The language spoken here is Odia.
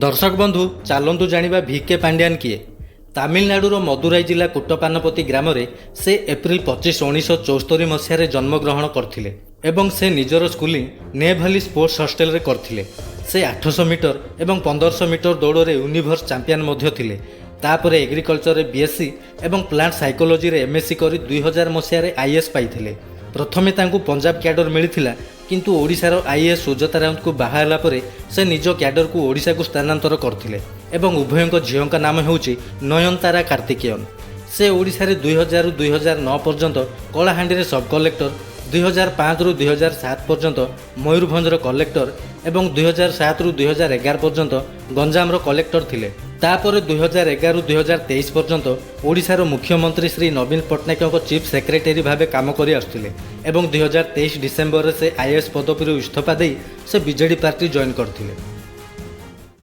ଦର୍ଶକ ବନ୍ଧୁ, ଚାଲନ୍ତୁ ଜାଣିବା ଭି କେ ପାଣ୍ଡିଆନ କିଏ। ତାମିଲନାଡୁର ମଦୁରାଇ ଜିଲ୍ଲା କୁଟ୍ଟପାନପତି ଗ୍ରାମରେ ସେ ଏପ୍ରିଲ 25, 1974 ମସିହାରେ ଜନ୍ମଗ୍ରହଣ କରିଥିଲେ ଏବଂ ସେ ନିଜର ସ୍କୁଲିଂ ନେଭଲି ସ୍ପୋର୍ଟସ ହଷ୍ଟେଲରେ କରିଥିଲେ। ସେ 800 ମିଟର ଏବଂ 1500 ମିଟର ଦୌଡ଼ରେ ୟୁନିଭର୍ସ ଚାମ୍ପିୟନ ମଧ୍ୟ ଥିଲେ। ତାପରେ ଏଗ୍ରିକଲଚରରେ ବିଏସ୍ସି ଏବଂ ପ୍ଲାଣ୍ଟ ସାଇକୋଲୋଜିରେ ଏମ୍ଏସ୍ସି କରି 2000 ମସିହାରେ ଆଇଏଏସ୍ ପାଇଥିଲେ। ପ୍ରଥମେ ତାଙ୍କୁ ପଞ୍ଜାବ କ୍ୟାଡର ମିଳିଥିଲା, କିନ୍ତୁ ଓଡ଼ିଶାର ଆଇଏଏସ୍ ସୁଜାତା ରାଉତଙ୍କୁ ବାହା ହେଲା ପରେ ସେ ନିଜ କ୍ୟାଡରକୁ ଓଡ଼ିଶାକୁ ସ୍ଥାନାନ୍ତର କରିଥିଲେ ଏବଂ ଉଭୟଙ୍କ ଝିଅଙ୍କ ନାମ ହେଉଛି ନୟନତାରା କାର୍ତ୍ତିକେୟନ। ସେ ଓଡ଼ିଶାରେ 2000ରୁ 2009 ପର୍ଯ୍ୟନ୍ତ କଳାହାଣ୍ଡିରେ ସବ୍ କଲେକ୍ଟର, 2005ରୁ 2007 ପର୍ଯ୍ୟନ୍ତ ମୟୂରଭଞ୍ଜର କଲେକ୍ଟର ଏବଂ 2007ରୁ 2011 ପର୍ଯ୍ୟନ୍ତ ଗଞ୍ଜାମର କଲେକ୍ଟର ଥିଲେ। ତାପରେ 2011ରୁ 2023 ପର୍ଯ୍ୟନ୍ତ ଓଡ଼ିଶାର ମୁଖ୍ୟମନ୍ତ୍ରୀ ଶ୍ରୀ ନବୀନ ପଟ୍ଟନାୟକଙ୍କ ଚିଫ୍ ସେକ୍ରେଟାରୀ ଭାବେ କାମ କରି ଆସୁଥିଲେ ଏବଂ 2023 ଡିସେମ୍ବରରେ ସେ ଆଇଏଏସ୍ ପଦବୀରୁ ଇସ୍ତଫା ଦେଇ ସେ ବିଜେଡି ପାର୍ଟି ଜଏନ୍ କରିଥିଲେ।